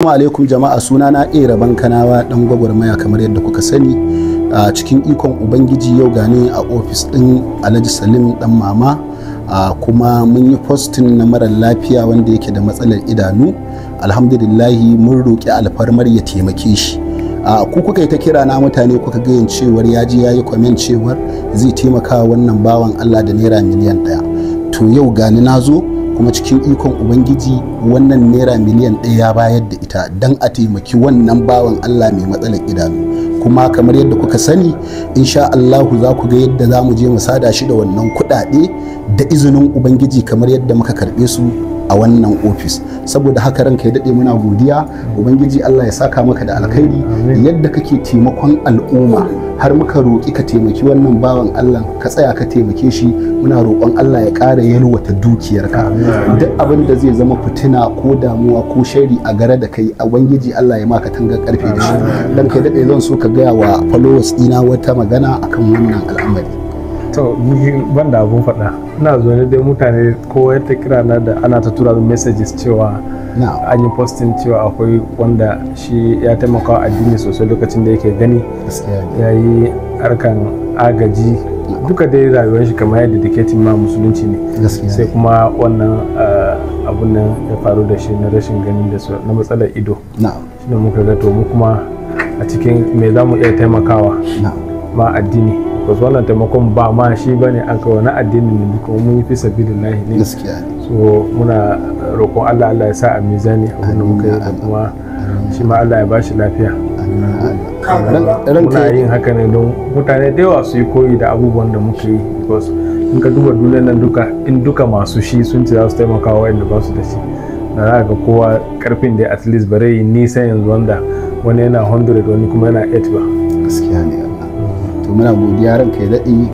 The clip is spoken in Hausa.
Assalamu alaikum jama'a, sunana A Raban Kanawa, dan gwagwarmaya. Kamar yadda kuka sani, a cikin ikon Ubangiji yau gane a ofis din Alhaji Salim Dan Mama, kuma mun yi posting na marar lafiya wanda yake da matsalar idanu. Alhamdulillahi, mun roƙi alfarmar ya taimake shi. Ku kuka yi ta kira na, mutane kuka gayan cewar ya ji ya yi comment cewar zai taimaka wannan bawan Allah da naira 1,000,000. To yau gani na zo, kuma cikin ikon Ubangiji wannan naira 1,000,000 ya bayar da ita don a taimaki wannan bawan Allah mai matsalar idanu. Kuma kamar yadda kuka sani, insha Allahu za ku ga yadda za mu je mu sada shi da wannan kuɗaɗe da izinin Ubangiji, kamar yadda muka karɓe su a wannan ofis. Saboda haka, ranka ya daɗe, muna godiya. Ubangiji Allah ya saka maka da alkhairi yadda kake taimakon al'umma, har muka roƙi ka taimaki wannan bawan Allah, ka tsaya ka taimake shi. Muna roƙon Allah ya ƙara yalwata dukiyarka. Duk abin da zai zama fitina ko damuwa ko shari a gare da kai, Ubangiji Allah ya maka tangar karfe da shi. Dan kai daɗe, zan so ka gaya wa followers ɗina wata magana akan wannan al'amari. To, ni ban da abun faɗa. Ina zaune dai, mutane kowa ya ta kira na da ana ta tura min messages cewa an yi posting cewa akwai wanda shi ya taimaka wa addini sosai lokacin da yake gani, ya yi harkan agaji, duka dai rayuwar shi kamar yadda dedicating ma musulunci ne. Sai kuma wannan abun nan ya faru da shi na rashin gani da na matsalar ido. Shine muka ga to mu kuma a cikin me za mu iya taimakawa ma addini, because wannan taimakon ba ma shi bane an kawo, na addinin ne duka, mun yi fi sabilillahi ne. So muna roƙon Allah, Allah ya sa a mizani abin da muka yi, da kuma shi ma Allah ya bashi lafiya. Muna yin haka ne don mutane da yawa su yi koyi da abubuwan da muka yi, because in ka duba duniyar nan duka, in duka masu shi sun ce za su taimaka wa waɗanda ba su da shi, da za ga kowa karfin da at least bare yi nisa yanzu wanda wani yana 100, wani kuma yana 8 ba. Gaskiya ne. To muna godiya, ranka ya daɗe.